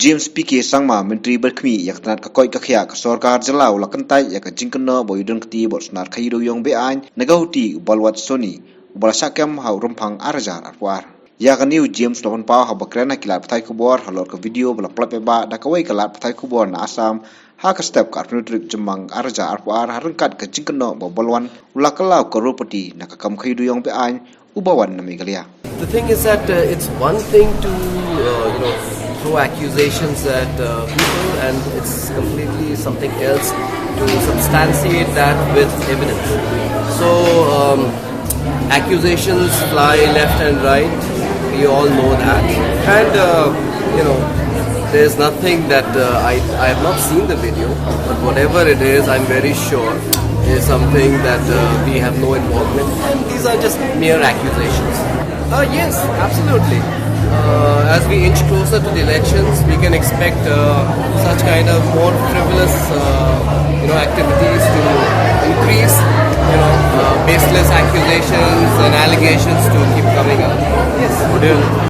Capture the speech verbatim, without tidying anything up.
James P K Sangma, Myntri Barkhmih ïa ka tnat ka koit ka khiah ka sorkar jylla, u la kyntait ïa ka jingkynnoh ba u ïadon kti bad u snar khaïi dewïong be-aiñ na ka huti u Balwat Soni, uba la shah kem ha u Rymphang ar hajar arphew ar. Ïa kane u James u la pynpaw haba kren ha ki lad pathai khubor halor ka video ba la pynlait paidbah da kawei ka lad pathai khubor na Assam ha ka step ka arphew hynriew tarik Jymmang ar hajar arphew ar, ha ryngkat ka jingkynnoh ba u Balwat u la kylla u crorepati na ka kam khaïi dewïong be-aiñ uba wan na Meghalaya. The thing is that, uh, it's one thing to, uh, you know, throw accusations at, uh, people, and it's completely something else to substantiate that with evidence. So, um, accusations fly left and right. We all know that. And, uh, you know, there's nothing that, uh, I, I have not seen the video, but whatever it is, I'm very sure is something that, uh, we have no involvement in. And these are just mere accusations. Uh, yes, absolutely. Uh, as we inch closer to the elections, we can expect, uh, such kind of more frivolous, uh, you know, activities to increase. You know, uh, baseless accusations and allegations to keep coming up. Yes.